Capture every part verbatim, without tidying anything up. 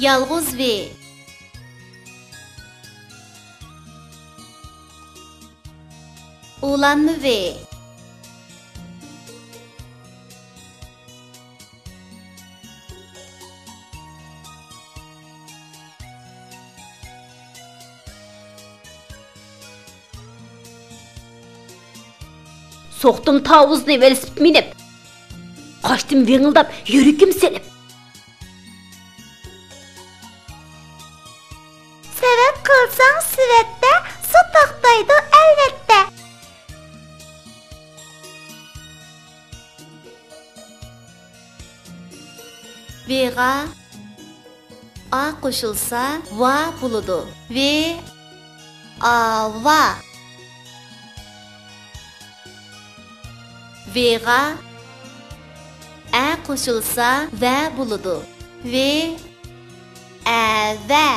يالغۇز ۋې. ئۇلانما ۋې. سوقتۇم تاۋۇزنى ۋېلىسىپىت مىنىپ، قاچتىم ۋىڭىلداپ يۈرىكىم سېلىپ. سەۋەب قىلساڭ سېۋەتتە، سۇ توختايدۇ ئەلۋەتتە. ۋېغا ئا قوشۇلسا ۋا بولىدۇ. ۋې، ئا، ۋا. ۋېغا ئە قوشۇلسا ۋە بولىدۇ. ۋې، ئە، ۋە.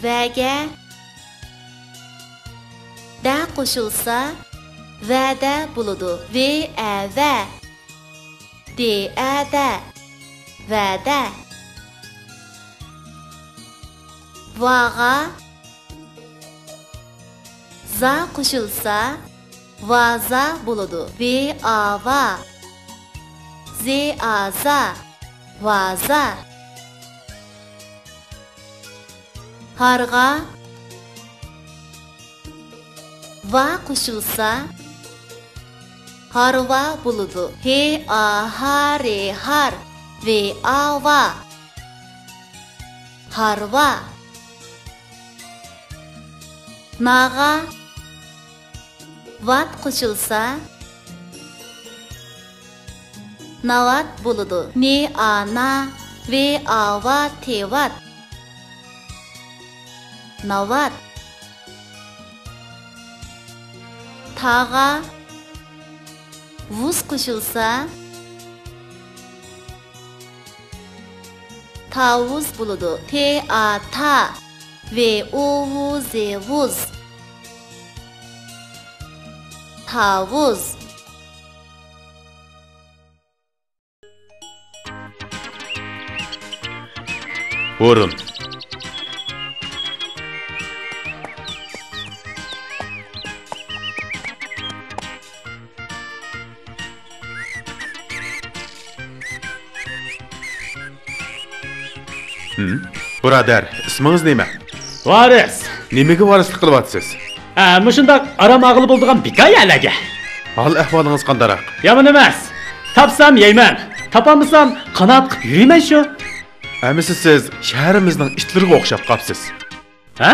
ۋەگە دە قوشۇلسا ۋەدە بولىدۇ. ۋې، ئە، ۋە. دې، ئە، دە. ۋەدە. ۋاغا زا قوشۇلسا ۋازا بولىدۇ. ۋې، ئا، ۋا. زې، ئا، زا. ۋازا. ھارغا ۋا قوشۇلسا ھارۋا بولىدۇ. ھې، ئا، ھا، رې، ھار. ۋې، ئا، ۋا. ھارۋا. ناغا ۋات قوشۇلسا ناۋات بولىدۇ. نې، ئا، نا. ۋې، ئا، ۋا، تېۋات. ناۋات. تاغا ۋۇز قوشۇلسا تاۋۇز بولىدۇ. تې، ئا، تا. ۋې، ئۇ، ۋۇ، زې، ۋۇز. تاۋۇز. ھۇرۇن. ھىم؟ بۇرادەر، ئىسمىڭىز نېمە؟ ۋارىس. نېمىگە ۋارىسلىق قىلىۋاتىسىز؟ ھە، مۇشۇنداق ئارام ئالغىلى بولىدىغان بىكار يەرلەرگە. ھال ئەھۋالىڭىز قانداقراق؟ يامان ئەمەس. تاپسام يەيمەن، تاپالمىسام قانائەت قىلىپ يۈرىمەن شۇ. ئەمىسە سىز شەھىرىمىزنىڭ ئىتلىرىگە ئوخشاپ قاپسىز. ھە؟